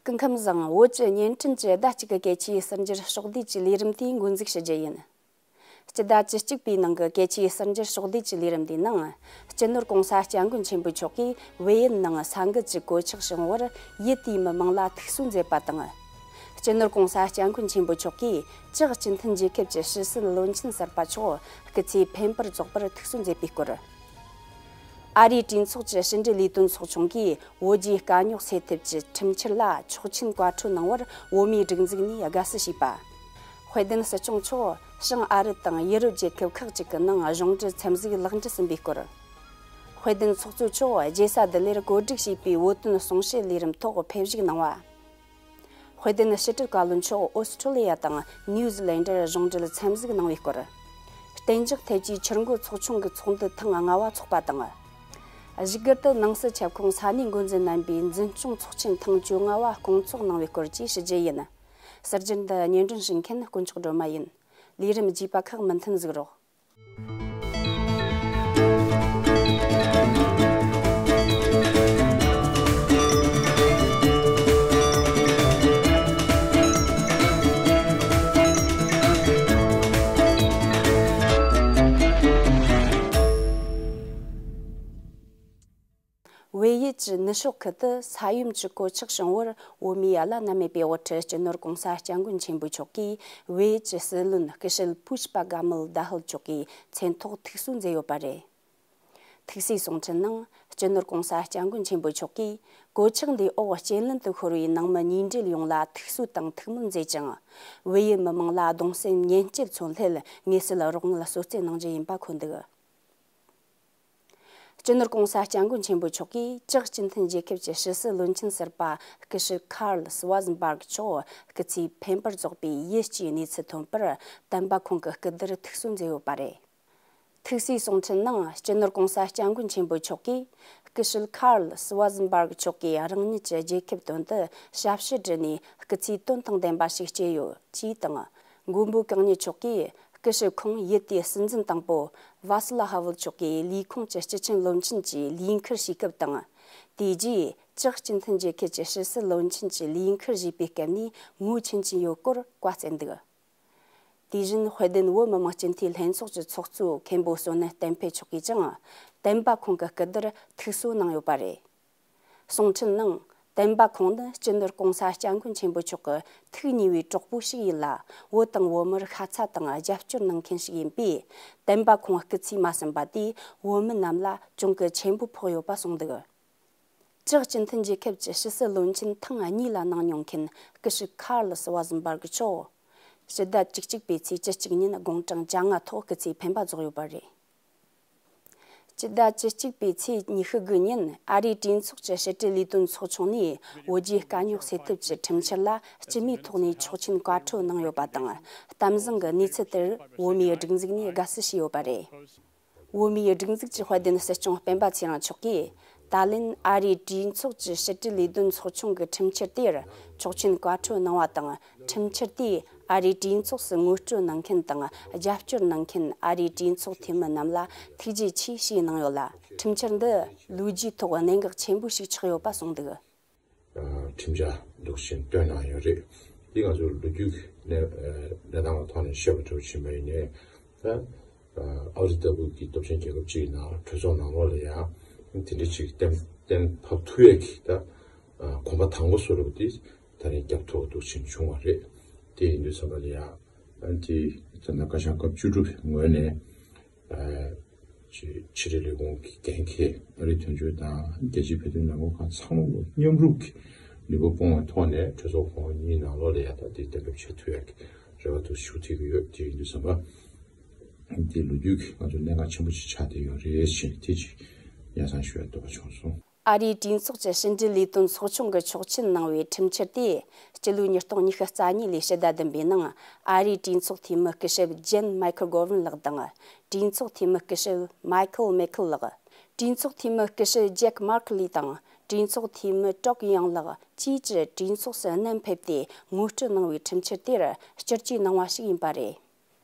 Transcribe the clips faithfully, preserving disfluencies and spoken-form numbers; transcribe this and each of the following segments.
སྐུ་ཁམས་བཟང་། བོད་ཀྱི་བརྙན་འཕྲིན་གྱི་ཟླ་གཅིག་གི་གལ་ཆེའི་གསར་འགྱུར་ཕྱོགས་བསྡུས་ཀྱི་ལས་རིམ་དེ་འགོ་འཛུགས་ཞུ་རྒྱུ་ཡིན། སྤྱི་ཟླ་བཅུ་གཅིག་པའི་ནང་གི་གལ་ཆེའི་གསར་འགྱུར་ཕྱོགས་བསྡུས་ཀྱི་ལས་རིམ་འདིའི་ནང་། སྤྱི་ནོར་༸གོང་ས་༸སྐྱབས་མགོན་ཆེན་པོ་མཆོག་གིས་བལ་ཡུལ་ནང་ས་འགུལ་གྱི་གོད་ཆག་བྱུང་བར་ཡུལ་དེའི་མི་མང་ལ་ཐུགས་གསོ་མཛད་པ་དང་། སྤྱི་ནོར་༸གོང་ས་༸སྐྱབས་མགོན་ཆེན་པོ་མཆོག་གིས་ཅེག་སྤྱི་མཐུན་རྒྱལ་ཁབ་ཀྱི་ཕྱི་སྲིད་བློན་ཆེན་གསར་པ་མཆོག་སྐུ་ཚེ་འཕེན་པར་རྫོགས་པར་ཐུགས་གསོ་མཛད་པའི་སྐོར། ཨ་རིའི་གྲོས་ཚོགས་ཀྱི་ཕྱི་འབྲེལ་ལས་དོན་ཚོགས་ཆུང་གིས་བོད་རྒྱའི་དཀའ་རྙོག་སེལ་ཐབས་ཀྱི་ཁྲིམས་འཆར་ལ་ཆོག་མཆན་བཀའ་འཁྲོལ་གནང་བར་བོད་མིའི་སྒྲིག་འཛུགས་ནས་དགའ་བསུ་ཞུས་པ། དཔལ་ལྡན་སྲིད་སྐྱོང་མཆོག་བྱང་ཨ་རི་དང་ཡུ་རོབ་རྒྱལ་ཁབ་ཁག་ཅིག་གི་ནང་གཞུང་འབྲེལ་འཚམས་གཟིགས་ལེགས་འགྲུབ་ཟིན་པའི་སྐོར། དཔལ་ལྡན་ཚོགས་གཙོ་མཆོག་རྒྱལ་ས་ལྡི་ལིར་གོ་སྒྲིག་བྱས་པའི་བོད་དོན་གསུང་བཤད་ལས་རིམ་ཐོག་ཕེབས་ཞུགས་གནང་བ། དཔལ་ལྡན་ཕྱི་དྲིལ་བཀའ་བློན་མཆོག་ཨོ་སི་ཁྲུ་ལི་ཡ་དང་ནིའུ་ཟི་ལན་ཌར་གཞུང་འབྲེལ་འཚམས་གཟིགས་གནང་བའི་སྐོར། གཏན་འཇགས་ཐེལ་ཙེའི་ཆུ་འགོ་ཚོགས་ཆུང་གི་ཚོགས་འདུ་ཐེངས་ལྔ་བ་འཚོགས་པ་དང་། བཞུགས་སྒར་དུ་ནང་སྲིད་ཁྱབ་ཁོངས་ས་གནས་འགོ་འཛིན་རྣམ་པའི་འཛིན་སྐྱོང་ཚོགས་ཆེན་ཐེངས་བཅོ་ལྔ་བ་སྐོང་ཚོགས་གནང་བའི་སྐོར་བཅས་ཞུ་རྒྱུ་ཡིན། གསར་འགྱུར་འདི་སྙན་སྒྲོན་ཞུ་མཁན་དཀོན་མཆོག་སྒྲོལ་མ་ཡིན། ལས་རིམ་རྒྱས་པ་ཁག་མུ་མཐུད་གཟིགས་རོགས། བལ་ཡུལ་གྱི་ནུབ་ཕྱོགས་ཁུལ་དུ་ས་ཡོམ་གྱི་གོད་ཆག་བྱུང་བར་བོད་མིའི་བླ་ན་མེད་པའི་དབུ་ཁྲིད་སྤྱི་ནོར་༸གོང་ས་༸སྐྱབས་མགོན་ཆེན་པོ་མཆོག་གིས་བལ་ཡུལ་གྱི་སྲིད་བློན་སྐུ་ཞབས་པུཤ་པ་ག་མལ་དཱ་ཧལ་མཆོག་གི་མཚན་ཐོག་ཐུགས་གསོ་མཛད་ཡོད་པ་རེད། ཐུགས་གསོའི་གསུང་འཕྲིན་ནང་སྤྱི་ནོར་༸གོང་ས་༸སྐྱབས་མགོན་ཆེན་པོ་མཆོག་གིས་གོད་ཆག་འདིའི་འོག་རྐྱེན་ལན་དུ་ཤོར་བའི་ནང་མི་ཉེ་འབྲེལ་ཡོངས་ལ་ཐུགས་གསོ་དང་ཐུགས་སྨོན་མཛད་ཅིང་། བལ་ཡུལ་མི་མང་ལ་གདུང་སེམས་ཉེན་སྐྱེད་མཚོན་སླད་དངོས་སུ་རོགས་དངུལ་གསོལ་སྩལ་གནང་རྒྱུ་ཡིན་པ་འཁོད་འདུག། སྤྱི་ནོར་༸གོང་ས་༸སྐྱབས་མགོན་ཆེན་པོ་མཆོག་གིས་ཅེག་སྤྱི་མཐུན་རྒྱལ་ཁབ་ཀྱི་ཕྱི་སྲིད་བློན་ཆེན་གསར་པ་སྐུ་ཞབས་ཁཱརལ་སི་ཝཱ་ཟན་བཱརག་མཆོག་སྐུ་ཚེ་འཕེན་པར་རྫོགས་པའི་ཡིད་སྐྱོའི་གནས་ཚུལ་ཐོན་པར་བསྟན་པ་ཁོང་གི་སྐུ་དེར་ཐུགས་གསོ་མཛད་ཡོད་པ་རེད། ཐུགས་གསོའི་གསུང་འཕྲིན་ནང་སྤྱི་ནོར་༸གོང་ས་༸སྐྱབས་མགོན་ཆེན་པོ་མཆོག་གིས་སྐུ་ཞབས་ཁཱརལ་སི་ཝཱ་ཟན་བཱརག་མཆོག་གིས་རང་ཉིད་ཀྱི་རྒྱལ་ཁབ་དོན་དུ་ཞབས་ཕྱི་བསྒྲུབས་ནས་སྐུ་ཚེ་དོན་དང་ལྡན་པ་ཞིག་སྐྱེལ་ཡོད་ཅེས་དང་། མགོན་པོ་གང་ཉིད་མཆོག་གིས་སྐུ་ཞབས་ཁོང་ཡུལ་དེའི་སྲིད་འཛིན་དང་པོ་ཝཱ་སི་ལ་ཧ་ཝེལ་མཆོག་གི་ལས་ཁུངས་ཀྱི་སྤྱི་ཁྱབ་བློན་ཆེན་གྱི་ལས་འཁུར་བྱེད་སྐབས་དང་། དེ་རྗེས་ཅེག་སྤྱི་མཐུན་རྒྱལ་ཁབ་ཀྱི་ཕྱི་སྲིད་བློན་ཆེན་གྱི་ལས་འཁུར་བཞེས་པའི་སྐབས་ནས་ངོས་འཆམ་གྱིན་ཡོད་སྐོར་བཀའ་སྩལ་འདུག། དེ་བཞིན་དཔལ་ལྡན་བོད་མི་མང་སྤྱི་འཐུས་ལྷན་ཚོགས་ཀྱི་ཚོགས་གཙོ་མཁན་པོ་བསོད་ནམས་བསྟན་འཕེལ་མཆོག་གིས་ཀྱང་བསྟན་པ་ཁོང་གི་སྐུ་དེར་ཐུགས་གསོ་གནང་ཡོད་པ་རེད། གསུང་འཕྲིན་ནང་། བསྟན་པ་ཁོང་ནི་སྤྱི་ནོར་༸གོང་ས་༸སྐྱབས་མགོན་ཆེན་པོ་མཆོག་གི་ཐུགས་མཉེས་པའི་གྲོགས་པོ་ཞིག་ཡིན་ལ། བོད་དང་བོད་མིར་ཤ་ཚ་དང་རྒྱབ་སྐྱོར་གནང་མཁན་ཞིག་ཡིན་པས། བསྟན་པ་ཁོང་སྐུ་ཚེ་མ་ཟིན་པ་དེས་བོད་མི་རྣམས་ལ་གྱོང་གུན་ཆེན་པོ་ཕོག་ཡོད་པ་གསུངས་འདུག། ཅེག་སྤྱི་མཐུན་རྒྱལ་ཁབ་ཀྱི་ཕྱི་སྲིད་བློན་ཆེན་ཐེངས་གཉིས་ལ་གནང་མྱོང་མཁན་སྐུ་ཞབས་ཁཱརལ་སི་ཝཱ་ཟན་བཱརག་མཆོག་ཕྱི་ཟླ་བཅུ་གཅིག་པའི་ཚེས་བཅུ་གཅིག་ཉིན་དགུང་གྲངས་བཅོ་ལྔ་ཐོག་སྐུ་ཚེ་འཕེན་པ་རྫོགས་ཡོད་པ་རེད། སྤྱི་ཟླ་བཅུ་གཅིག་པའི་ཚེས་ཉི་ཤུ་དགུ་ཉིན་ཨ་རིའི་གྲོས་ཚོགས་ཀྱི་ཕྱི་དྲིལ་ལས་དོན་ཚོགས་ཆུང་ནས་བོད་རྒྱའི་དཀའ་རྙོག་སེལ་ཐབས་ཀྱི་ཁྲིམས་འཆར་ལ་སྤྱི་མོས་ཐོག་ནས་ཆོག་མཆན་བཀའ་འཁྲོལ་གནང་ཡོད་པ་དང་། གཏམ་བཟང་གི་གནས་ཚུལ་དེར་བོད་མིའི་སྒྲིག་འཛུགས་ནས་དགའ་བསུ་ཞུས་ཡོད་པ་རེད། བོད་མིའི་སྒྲིག་འཛུགས་ཀྱི་དཔལ་ལྡན་སྲིད་སྐྱོང་སྤེན་པ་ཚེ་རིང་མཆོག་གིས། ད་ལན་ཨ་རིའི་གྲོས་ཚོགས་ཀྱི་ཕྱི་དྲིལ་ལས་དོན་ཚོགས་ཆུང་གི་ཁྲིམས་འཆར་དེར་ཆོག་མཆན་བཀའ་འཁྲོལ་གནང་བ་དང་། ཁྲིམས་འཆར་དེས་ཨ་རིའི་གྲོས་ཚོགས་སུ་ངོ་སྤྲོད་གནང་མཁན་དང་རྒྱབ་སྐྱོར་གནང་མཁན་ཨ་རིའི་གྲོས་ཚོགས་འཐུས་མི་རྣམས་ལ་ཐུགས་རྗེ་ཆེ་ཞེས་གནང་ཡོད་ལ། ཁྲིམས་འཆར་འདི་ལོ་རྒྱུས་ཐོག་གནད་འགག་ཆེན་པོ་ཞིག་ཆགས་ཡོད་པ་གསུངས་འདུག། ཁྲིམས་འཆར་འདུག་ཅིང་བཏོན་གནང་ཡོད་རེད། དེ་ང་ཚོ་ལོ་རྒྱུས་ཀྱི་གནས་གནས་སྟངས་ཀྱི་ཐོག་ནས་བཤད་པ་འདྲ་བོ་ཕྱིན་པ་ཡིན་ནའི། ད་ཨ་རི་ལྟ་བུ་གི་སྟོབས་ཆེན་རྒྱལ་ཁབ་ཅིག་ནང་གྲོས་ཚོགས་ནང་ལོགས་ལ་ཡང་དེ་འདྲ་ཅིག་གཏན་གཏན་ཕབ་ཐུབ་ཡས་ཀྱི་ད་གོམ་པ་དང་པོ་བཟོ་འདྲ་བོ་དེ་ད་རིང་རྒྱབ་ཐོག་འདུག་ཅིང་བྱུང་བ་རེད། དེ་ཡིན་དུས་ཙམ་པ་ལ་ཡང་ཨ་དེ་ད་ལྟ་བཀའ་ཤག་སྐབས་བཅུ་དྲུག་ངོས་ནས། ཨ་ཕྱི་ཕྱི་དྲིལ་ལས་ཁུངས་ཀྱི་འགན་འཁྱེར་ཨ་རིའི་དོན་གཅོད་དང་རྒྱལ་སྤྱིའི་བོད་དོན་ལས་ཁུངས་ཁག་ཚང་མ་མཉམ་རུབ་ཀྱིས་ནུས་པ་སྤུངས་པའི་ཐོག་ནས་གྲོས་ཚོགས་ཁོངས་གཉིས་ནང་ལོགས་ལ་ཡང་ད་ལྟའི་གཏན་འབེབས་བྱ་ཐུབ་ཡག་གི་རེ་བ་འདུག་ཞུ་ཐུབ་ཀྱི་ཡོད། དེ་ཡིན་དུས་ཙམ་པ་འདི་ལོ་རྒྱུས་ཀྱི་ང་ཚོ་གནད་འགག་ཆེན་པོ་ཞིག་ཆགས་བསྡད་ཡོད་རེད་ཅེས་དེ་ཅིག་ཡ་མཚན་ཞུ་ཡ་འདོད་པ་བྱུང་སོང་། ཨ་རིའི་གྲོས་ཚོགས་ཀྱི་ཕྱི་འབྲེལ་ལས་དོན་ཚོགས་ཆུང་གིས་ཆོག་མཆན་གནང་བའི་ཁྲིམས་འཆར་དེས་སྤྱི་ལོའི་ཉིས་སྟོང་ཉི་ཤུ་རྩ་གཉིས་ལོའི་ཕྱི་ཟླ་བདུན་པའི་ནང་ཨ་རིའི་གྲོས་ཚོགས་འཐུས་མི་སྐུ་ཞབས་ཇན་མའི་ཁལ་གོ་ཝན་ལགས་དང་། གྲོས་ཚོགས་འཐུས་མི་སྐུ་ཞབས་མའི་ཁལ་མེ་ཁལ་ལགས། གྲོས་ཚོགས་འཐུས་མི་སྐུ་ཞབས་ཇེག་མར་ཁེ་ལི་དང་གྲོས་ཚོགས་འཐུས་མི་ཀྲོག་ཡང་ལགས་བཅས་ཀྱིས་གྲོས་ཚོགས་སུ་བསྣམས་ཕེབས་ཏེ་ངོ་སྤྲོད་གནང་བའི་ཁྲིམས་འཆར་དེར་བསྐྱར་བཅོས་གནང་བ་ཞིག་ཡིན་པ་རེད།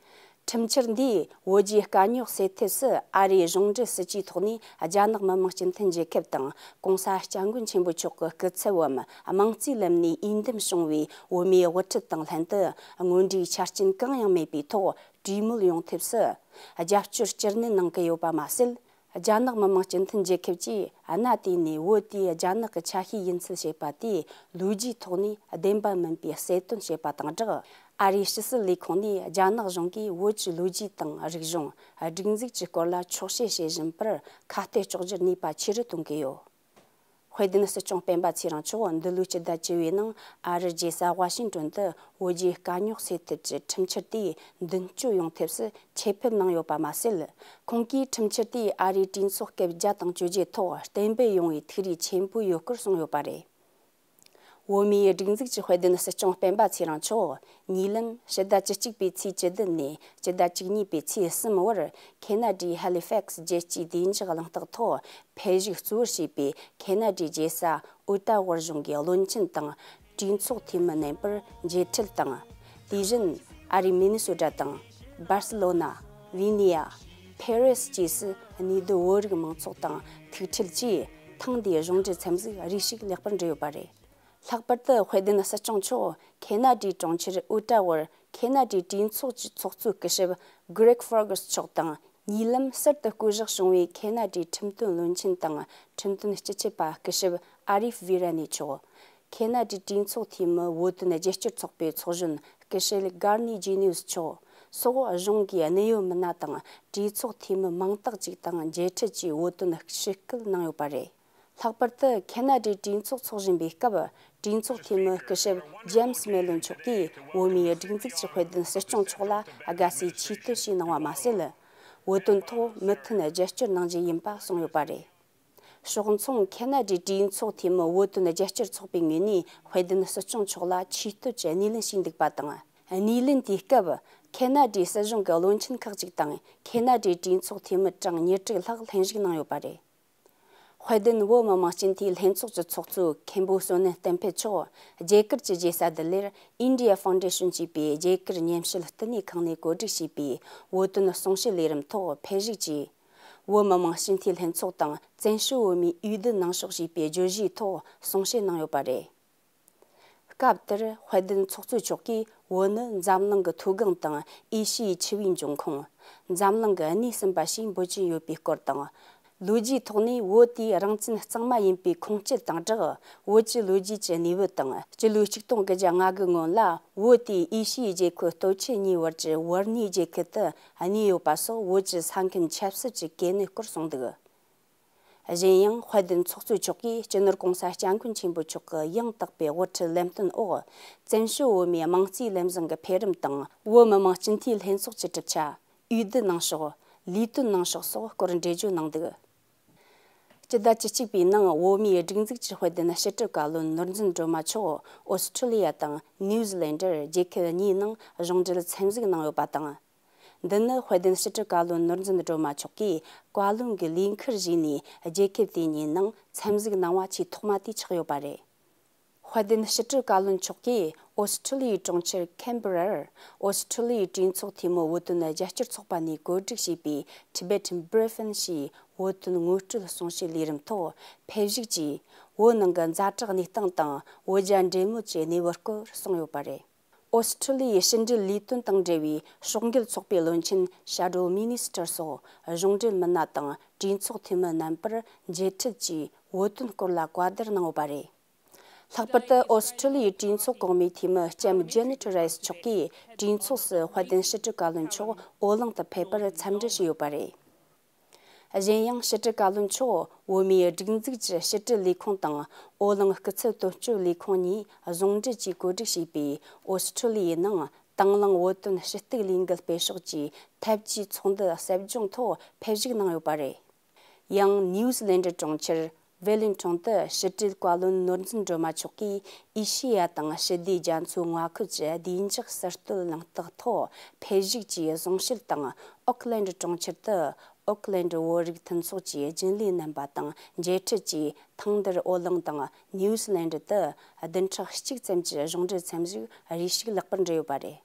ཁྲིམས་འཆར་འདིས་བོད་རྒྱའི་དཀའ་རྙོག་སེལ་ཐབས་སུ་ཨ་རིའི་གཞུང་འབྲེལ་སྲིད་ཇུས་ཐོག་ནས་རྒྱ་ནག་མི་དམངས་སྤྱི་མཐུན་རྒྱལ་ཁབ་དང་༸གོང་ས་༸སྐྱབས་མགོན་ཆེན་པོ་མཆོག་གི་སྐུ་ཚབ་བམ་དམངས་གཙོའི་ལམ་ནས་འོས་འདེམས་བྱུང་བའི་བོད་མིའི་དབུ་ཁྲིད་དང་ལྷན་དུ་དངོས་འབྲེལ་ཆ་རྐྱེན་གང་ཡང་མེད་པའི་ཐོག་གྲོས་མོལ་ཡོང་ཐབས་སུ་རྒྱབ་སྐྱོར་སྤྱི་ནན་གནང་གི་ཡོད་པ་མ་ཟད། རྒྱ་ནག་མི་དམངས་སྤྱི་མཐུན་རྒྱལ་ཁབ་ཀྱིས་གནའ་དུས་ནས་བོད་དེ་རྒྱ་ནག་གི་ཆ་ཤས་ཡིན་ཚུལ་བཤད་པ་དེ་ལོ་རྒྱུས་ཐོག་ནས་བདེན་པ་མིན་པའི་གསལ་སྟོན་བྱས་པ་དང་སྦྲགས། ཨ་རིའི་ཕྱི་སྲིད་ལས་ཁུངས་ནས་རྒྱ་ནག་གཞུང་གིས་བོད་ཀྱི་ལོ་རྒྱུས་དང་རིག་གཞུང་། སྒྲིག་འཛུགས་ཀྱི་སྐོར་ལ་འཁྱོག་བཤད་བྱེད་བཞིན་པར་ཁ་གཏད་གཅོག་རྒྱུར་ནུས་པ་ཆེ་རུ་གཏོང་གི་ཡོད། དཔལ་ལྡན་སྲིད་སྐྱོང་སྤེན་པ་ཚེ་རིང་མཆོག་འདི་ལོའི་སྤྱི་ཟླ་བཅུ་པའི་ནང་ཨ་རིར་རྒྱལ་ས་ཝ་ཤིང་ཏོན་དུ་བོད་རྒྱའི་དཀའ་རྙོག་སེལ་ཐབས་ཀྱི་ཁྲིམས་འཆར་དེ་མདུན་སྐྱོད་ཡོང་ཐབས་སུ་ཆེད་ཕེབས་གནང་ཡོད་པ་མ་ཟད། ཁོང་གིས་ཁྲིམས་འཆར་དེས་ཨ་རིའི་གྲོས་ཚོགས་སྐབས་བརྒྱ་དང་བཅོ་བརྒྱད་ཐོག་གཏན་འབེབས་ཡོང་བའི་ཐུགས་རེ་ཆེན་པོ་ཡོད་སྐོར་གསུངས་ཡོད་པ་རེད། བོད་མིའི་སྒྲིག་འཛུགས་ཀྱི་དཔལ་ལྡན་སྲིད་སྐྱོང་སྤེན་པ་ཚེ་རིང་མཆོག་ཉེ་ལམ་ཕྱི་ཟླ་བཅུ་གཅིག་པའི་ཚེས་བཅུ་བདུན་ནས་ཕྱི་ཟླ་བཅུ་གཉིས་པའི་ཚེས་གསུམ་བར་ཁེ་ན་ཌའི་ཧ་ལི་ཕེག་སི་རྒྱལ་སྤྱིའི་བདེ་འཇགས་གླེང་སྟེགས་ཐོག་ཕེབས་བཞུགས་གཙོ་བོར་བྱས་པའི་ཁེ་ན་ཌའི་རྒྱལ་ས་ཨོ་ཏ་ཝར་གཞུང་གི་བློན་ཆེན་དང་གྲོས་ཚོགས་འཐུས་མི་རྣམ་པར་མཇལ་འཕྲད་དང་། དེ་བཞིན་ཨ་རིའི་མི་ནི་སོ་ཊ་དང་། སྦར་སི་ལོ་ན། ཝི་ནི་ཡ། ཕེ་རེ་སི་བཅས་སུ་གནས་སྡོད་བོད་རིགས་མང་ཚོགས་དང་ཐུག་འཕྲད་ཀྱིས་ཐེངས་འདིའི་གཞུང་འབྲེལ་འཚམས་གཟིགས་རེ་ཞིག་ལེགས་པར་འགྲུབ་ཡོད་པ་རེད། ལྷག་པར་དུ་དཔལ་ལྡན་སྲིད་སྐྱོང་མཆོག་ཁེ་ན་ཌའི་གྲོང་ཁྱེར་ཨོ་ཏྲ་ཝར་ཁེ་ན་ཌའི་གྲོས་ཚོགས་ཀྱི་ཚོགས་གཙོའི་སྐུ་ཞབས་Greg Fergus མཆོག་དང་། ཉེ་ལམ་གསར་དུ་བསྐོ་གཞག་བྱུང་བའི་ཁེ་ན་ཌའི་ཁྲིམས་དོན་བློན་ཆེན་དང་ཁྲིམས་དོན་སྤྱི་ཁྱབ་པ་སྐུ་ཞབས་ཨ་རིབ་ཝི་ར་ནི་མཆོག་ཁེ་ན་ཌའི་གྲོས་ཚོགས་འཐུས་མི་བོད་དོན་རྒྱབ་སྐྱོར་ཚོགས་པའི་ཚོགས་གཞོན་སྐུ་ཞབས་Garney Jennings མཆོག་སོགས་གཞུང་གི་གནད་ཡོད་མི་སྣ་དང་གྲོས་ཚོགས་འཐུས་མི་མང་དག་ཅིག་དང་མཇལ་འཕྲད་ཀྱིས་བོད་དོན་ཞུ་སྐུལ་གནང་ཡོད་པ་རེད། ལྷག་པར་དུ་ཁེ་ན་ཌའི་གྲོས་ཚོགས་ཚོགས་བཞིན་པའི་སྐབས། གྲོས་ཚོགས་འཐུས་མི་སྐུ་ཞབས་James Mellon མཆོག་གིས་བོད་མིའི་སྒྲིག་འཛུགས་ཀྱི་དཔལ་ལྡན་སྲིད་སྐྱོང་མཆོག་ལ་དགའ་བསུའི་ཆེ་བསྟོད་ཞུས་གནང་བ་མ་ཟད། བོད་དོན་ཐོག་མུ་མཐུད་རྒྱབ་སྐྱོར་གནང་རྒྱུ་ཡིན་པ་གསུངས་ཡོད་པ་རེད། ཕྱོགས་མཚུངས་ཁེ་ན་ཌའི་གྲོས་ཚོགས་འཐུས་མི་བོད་དོན་རྒྱབ་སྐྱོར་ཚོགས་པའི་ངོས་ནས་དཔལ་ལྡན་སྲིད་སྐྱོང་མཆོག་ལ་ཆེ་བསྟོད་ཀྱི་སྣེ་ལེན་ཞུས་འདུག་པ་དང་། སྣེ་ལེན་དེའི་སྐབས། ཁེ་ན་ཌའི་སྲིད་གཞུང་གི་བློན་ཆེན་ཁག་ཅིག་དང་ཁེ་ན་ཌའི་གྲོས་ཚོགས་འཐུས་མི་གྲངས་ཉེར་དྲུག་ལྷག་ལྷན་ཞུགས་གནང་ཡོད་པ་རེད། དཔལ་ལྡན་བོད་མི་མང་སྤྱི་འཐུས་ལྷན་ཚོགས་ཀྱི་ཚོགས་གཙོ་མཁན་པོ་བསོད་ནམས་བསྟན་འཕེལ་མཆོག་རྒྱ་གར་གྱི་རྒྱལ་ས་ལྡི་ལིར་India Foundation ཞེས་པའི་རྒྱ་གར་ཉམས་ཞིབ་བསྟི་གནས་ཁང་ནས་གོ་སྒྲིག་བྱས་པའི་བོད་དོན་གསུང་བཤད་ལས་རིམ་ཐོག་ཕེབས་བཞུགས་ཀྱིས། བོད་མི་མང་སྤྱི་འཐུས་ལྷན་ཚོགས་དང་བཙན་བྱོལ་བོད་མིའི་འོས་བསྡུ་གནང་ཕྱོགས་ཞེས་པའི་བརྗོད་གཞིའི་ཐོག་གསུང་བཤད་གནང་ཡོད་པ་རེད། སྐབས་དེར་དཔལ་ལྡན་ཚོགས་གཙོ་མཆོག་གིས་བོད་ནི་འཛམ་གླིང་གི་མཐོ་སྒང་དང་ཨེ་ཤི་ཡའི་ཆུ་བོའི་འབྱུང་ཁུངས། འཛམ་གླིང་གི་གནས་གསུམ་པ་ཞེས་འབོད་ཀྱིན་ཡོད་པའི་སྐོར་དང་། ལོ་རྒྱུས་ཐོག་ནས་བོད་དེ་རང་བཙན་གཙང་མ་ཡིན་པའི་ཁུངས་སྐྱེལ་དང་སྦྲགས། བོད་ཀྱི་ལོ་རྒྱུས་ཀྱི་གནས་བབ་དང་སྤྱི་ལོ་ཆིག་སྟོང་དགུ་བརྒྱ་ལྔ་དགུ་སྔོན་ལ་བོད་དེ་ཨེ་ཤི་ཡའི་རྒྱལ་ཁབ་སྟོབས་ཆེན་གཉིས་བར་གྱི་བར་གནས་རྒྱལ་ཁབ་ཏུ་གནས་ཡོད་པ་སོགས་བོད་ཀྱི་ས་མཁན་ཆབ་སྲིད་ཀྱི་གལ་གནད་སྐོར་གསུངས་འདུག་གཞན་ཡང་དཔལ་ལྡན་ཚོགས་གཙོ་མཆོག་གིས་སྤྱི་ནོར་༸གོང་ས་༸སྐྱབས་མགོན་ཆེན་པོ་མཆོག་གི་ཡང་དག་པའི་དབུ་ཁྲིད་ལམ་སྟོན་འོག་བཙན་བྱོལ་བོད་མིའི་དམངས་གཙོའི་ལམ་བཟང་གི་འཕེལ་རིམ་དང་བོད་མི་མང་སྤྱི་འཐུས་ལྷན་ཚོགས་ཀྱི་གྲུབ་ཆ། འོས་བསྡུ་གནང་ཕྱོགས། ལས་དོན་གནང་ཕྱོགས་སོགས་སྐོར་འགྲེལ་བརྗོད་གནང་འདུག་སྤྱི་ཟླ་བཅུ་གཅིག་པའི་ནང་བོད་མིའི་སྒྲིག་འཛུགས་ཀྱི་དཔལ་ལྡན་ཕྱི་དྲིལ་བཀའ་བློན་ནོར་འཛིན་སྒྲོལ་མ་མཆོག་ཨོ་སི་ཁྲི་ལི་ཡ་དང་ནིའུ་ཟི་ལན་ཌར་རྒྱལ་ཁབ་གཉིས་ནང་གཞུང་འབྲེལ་འཚམས་གཟིགས་གནང་ཡོད་པ་དང་། འདི་ནི་དཔལ་ལྡན་ཕྱི་དྲིལ་བཀའ་བློན་ནོར་འཛིན་སྒྲོལ་མ་མཆོག་གིས་བཀའ་བློན་གྱི་ལས་འཁུར་བཞེས་ནས་རྒྱལ་ཁབ་དེ་གཉིས་ནང་འཚམས་གཟིགས་གནང་བ་ཆེས་ཐོག་མ་དེ་ཆགས་ཡོད་པ་རེད། དཔལ་ལྡན་ཕྱི་དྲིལ་བཀའ་བློན་མཆོག་གིས་ཨོ་སི་ཁྲི་ལི་ཡའི་གྲོང་ཁྱེར་ཁེན་བྷི་རར་ཨོ་སི་ཁྲི་ལི་ཡའི་གྲོས་ཚོགས་འཐུས་མི་བོད་དོན་རྒྱབ་སྐྱོར་ཚོགས་པ་ནས་གོ་སྒྲིག་བྱས་པའི་Tibetan Briefing ཞེས་བོད་དོན་ངོ་སྤྲོད་གསུང་བཤད་ལས་རིམ་ཐོག་ཕེབས་བཞུགས་ཀྱིས་བོད་ནང་གི་ཛ་དྲག་གནས་སྟངས་དང་བོད་རྒྱ་འབྲེལ་མོལ་གྱི་གནས་བབ་སྐོར་གསུངས་ཡོད་པ་རེད། ཨོ་སི་ཁྲི་ལི་ཡའི་ཕྱི་འབྲེལ་ལས་དོན་དང་འབྲེལ་བའི་ཕྱོགས་འགལ་ཚོགས་པའི་བློན་ཆེན་Shadow Minister སོགས་གཞུང་འབྲེལ་མི་སྣ་དང་གྲོས་ཚོགས་འཐུས་མི་རྣམ་པར་མཇལ་འཕྲད་ཀྱིས་བོད་དོན་སྐོར་ལ་བཀའ་བསྡུར་གནང་ཡོད་པ་རེད། ལྷག་པར་དུ་ཨོ་སི་ཁྲི་ལི་ཡའི་གྲོས་ཚོགས་གོང་མའི་འཐུས་མི་ལྕམ་Janet Rice མཆོག་གིས་གྲོས་ཚོགས་སུ་དཔལ་ལྡན་ཕྱི་དྲིལ་བཀའ་བློན་མཆོག་ཨོ་གླིང་དུ་ཕེབས་པར་འཚམས་འདྲི་ཞུས་ཡོད་པ་རེད། གཞན་ཡང་ཕྱི་དྲིལ་བཀའ་བློན་མཆོག་བོད་མིའི་སྒྲིག་འཛུགས་ཀྱི་ཕྱི་དྲིལ་ལས་ཁུངས་དང་ཨོ་གླིང་སྐུ་ཚབ་དོན་གཅོད་ལས་ཁུངས་གཉིས་ཟུང་འབྲེལ་གྱིས་གོ་སྒྲིག་བྱས་པའི་ཨོ་སི་ཁྲི་ལི་ཡའི་ནང་དང་བླངས་བོད་དོན་ཞུ་གཏུག་ལས་འགུལ་སྤེལ་ཕྱོགས་ཀྱི་འཐབ་ཇུས་ཚོགས་འདུ་གསབ་སྦྱོང་ཐོག་ཕེབས་བཞུགས་གནང་ཡོད་པ་རེད། ཡང་ནིའུ་ཟི་ལན་ཌི་གྲོང་ཁྱེར་ཝེ་ལིང་ཊོན་དུ་ཕྱི་དྲིལ་བཀའ་བློན་ནོར་འཛིན་སྒྲོལ་མ་མཆོག་གིས་ཨེ་ཤེ་ཡ་དང་ཞི་བདེའི་རྒྱ་མཚོའི་མངའ་ཁུལ་གྱི་བདེ་འཇགས་གསར་གཏོད་གླེང་སྟེགས་ཐོག་ཕེབས་བཞུགས་ཀྱིས་གསུང་བཤད་དང་ཨོག་ལན་ཌི་གྲོང་ཁྱེར་དུ་ཨོག་ལན་ཌི་བོད་རིགས་མཐུན་ཚོགས་ཀྱི་རྒྱུན་ལས་རྣམ་པ་དང་མཇལ་འཕྲད་ཀྱིས་ཐེངས་འདིར་ཨོ་གླིང་དང་ནིའུ་ཟི་ལན་ཌི་དུ་བདུན་ཕྲག་གཅིག་ཙམ་གྱི་གཞུང་འབྲེལ་འཚམས་གཟིགས་རེ་ཞིག་ལེགས་པར་འགྲུབ་ཡོད་པ་རེད།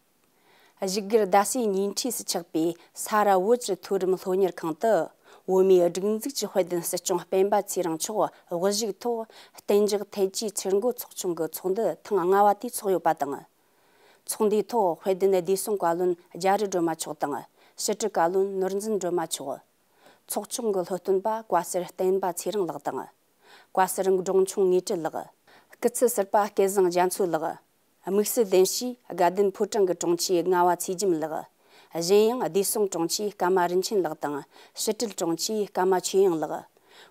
བཞུགས་སྒར་རྡ་སའི་ཉེ་འཁྲིས་སུ་ཆགས་པའི་ས་ར་བོད་ཀྱི་མཐོ་རིམ་སློབ་གཉེར་ཁང་དུ། བོད་མིའི་སྒྲིག་འཛུགས་ཀྱི་དཔལ་ལྡན་སྲིད་སྐྱོང་སྤེན་པ་ཚེ་རིང་མཆོག་དབུ་བཞུགས་ཐོག་གཏན་འཇགས་ཐེལ་ཙེ་ཚུར་འགོད་ཚོགས་ཆུང་གི་ཚོགས་འདུ་ཐེངས་ལྔ་བ་དེ་འཚོགས་ཡོད་པ་དང་། ཚོགས་འདུའི་ཐོག་དཔལ་ལྡན་བདེ་སྲུང་བཀའ་བློན་རྒྱ་རི་སྒྲོལ་མ་མཆོག་དང་། ཕྱི་དྲིལ་བཀའ་བློན་ནོར་འཛིན་སྒྲོལ་མ་མཆོག་ཚོགས་ཆུང་གི་སློབ་སྟོན་པ་བཀའ་ཟུར་བསྟན་པ་ཚེ་རིང་ལགས་དང་། བཀའ་ཟུར་འབྲོང་ཆུང་ངེས་གྲུབ་ལགས། སྐུ་ཚབ་ཟུར་པ་སྐལ་བཟང་རྒྱ་མཚོ་ལགས། དམིགས་བསལ་གདན་ཞུས་དགའ་ལྡན་ཕོ་བྲང་གི་དྲུང་ཆེ་རྔ་བ་ཚེ་རྒྱམ་ལགས། གཞན་ཡང་བདེ་སྲུང་དྲུང་ཆེ་ཀརྨ་རིན་ཆེན་ལགས་དང་། ཕྱི་དྲིལ་དྲུང་ཆེ་ཀརྨ་ཆོས་དབྱངས་ལགས།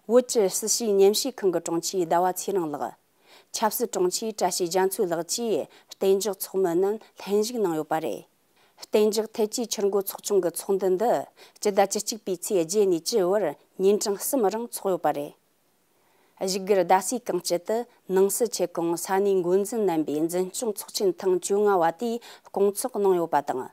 བོད་ཀྱི་སྲིད་བྱུས་ཉམས་ཞིབ་ཁང་གི་དྲུང་ཆེ་ཟླ་བ་ཚེ་རིང་ལགས། ཆབ་སྲིད་དྲུང་ཆེ་བཀྲ་ཤིས་རྒྱ་མཚོ་ལགས་བཅས་གཏན་འཇགས་ཚོགས་མི་རྣམས་ལྷན་ཞུགས་གནང་ཡོད་པ་རེད། གཏན་འཇགས་ཐེལ་ཙེ་ཆུར་འགོད་ཚོགས་ཆུང་གི་ཚོགས་འདུ་འདི་སྤྱི་ཟླ་བཅུ་གཅིག་པའི་ཚེས་བརྒྱད་ནས་བཅུ་བར་ཉིན་གྲངས་གསུམ་རིང་འཚོགས་ཡོད་པ་རེད། བཞུགས་སྒར་རྡ་སའི་གངས་སྐྱིད་དུ་ནང་སྲིད་ཆེད་ཁོངས་ས་གནས་འགོ་འཛིན་རྣམ་པའི་འཛིན་སྐྱོང་ཚོགས་ཆེན་ཐེངས་བཅོ་ལྔ་བ་དེ་སྐོང་ཚོགས་གནང་ཡོད་པ་དང་།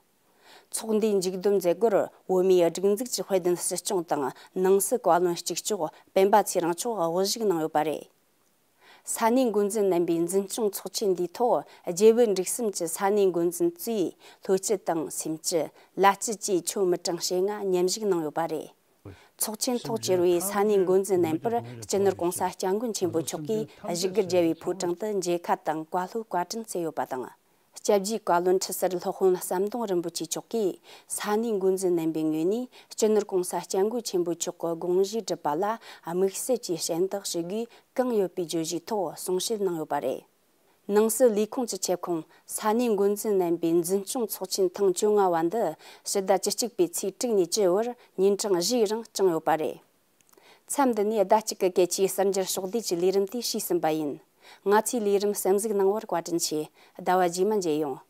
ཚོགས་འདུའི་མཇུག་བསྡོམས་མཛད་སྒོར་བོད་མིའི་སྒྲིག་འཛུགས་ཀྱི་དཔལ་ལྡན་སྲིད་སྐྱོང་དང་ནང་སྲིད་བཀའ་བློན་གཅིག་ལྕོགས་སྤེན་པ་ཚེ་རིང་མཆོག་དབུ་བཞུགས་གནང་ཡོད་པ་རེད། ས་གནས་འགོ་འཛིན་རྣམ་པའི་འཛིན་སྐྱོང་ཚོགས་ཆེན་འདིའི་ཐོག་རྒྱལ་བོད་འབྲུག་གསུམ་གྱི་ས་གནས་འགོ་འཛིན་གཙོས་ལྷོ་སྤྱི་དང་སེམས་སྤྱི། བླ་སྤྱི་བཅས་ཆོས་མི་གྲངས་ཞེ་ལྔ་མཉམ་ཞུགས་གནང་ཡོད་པ་རེད། ཚོགས་ཆེན་ཐོག་བཅར་བའི་ས་གནས་འགོ་འཛིན་རྣམ་པར་སྤྱི་ནོར་གོང་ས་སྐྱབས་མགོན་ཆེན་པོ་མཆོག་གིས་བཞུགས་སྒར་རྒྱལ་བའི་ཕོ་བྲང་དུ་མཇལ་ཁ་དང་བཀའ་སློབ་བཀའ་དྲིན་སྩལ་ཡོད་པ་དང་། སྐྱབས་རྗེ་བཀའ་བློན་ཁྲི་ཟུར་སློབ་དཔོན་ཟམ་གདོང་རིན་པོ་ཆེ་མཆོག་གིས་ས་གནས་འགོ་འཛིན་རྣམ་པའི་ངོས་ནས་སྤྱི་ནོར་གོང་ས་སྐྱབས་མགོན་ཆེན་པོ་མཆོག་གི་དགོངས་གཞི་སྒྲུབ་པ་ལ་དམིགས་བསལ་གྱིས་ཞལ་འདེགས་ཞུ་དགོས་གང་ཡོད་པའི་བརྗོད་གཞིའི་ཐོག་གསུང་བཤད་གནང་ཡོད་པ་རེད། ནང་སྲིད་ལས་ཁུངས་ཀྱི་ཆེད་ཁོངས་ས་གནས་འགོ་འཛིན་རྣམ་པའི་འཛིན་སྐྱོང་ཚོགས་ཆེན་ཐེངས་བཅོ་ལྔ་བ་འདི་ཕྱི་ཟླ་བཅུ་གཅིག་པའི་ཚེས་དྲུག་ནས་བཅུ་བར་ཉིན་གྲངས་བཞིའི་རིང་བསྐྱངས་ཡོད་པ་རེད། མཚམས་འདི་ནས་ཟླ་གཅིག་གི་གལ་ཆེའི་གསར་འགྱུར་ཕྱོགས་བསྡུས་ཀྱི་ལས་རིམ་དེ་ཞུས་ཟིན་པ་ཡིན། ང་ཚོའི་ལས་རིམ་གསན་གཟིགས་གནང་བར་བཀའ་དྲིན་ཆེ། ཟླ་བ་རྗེས་མ་མཇལ་ཡོང་།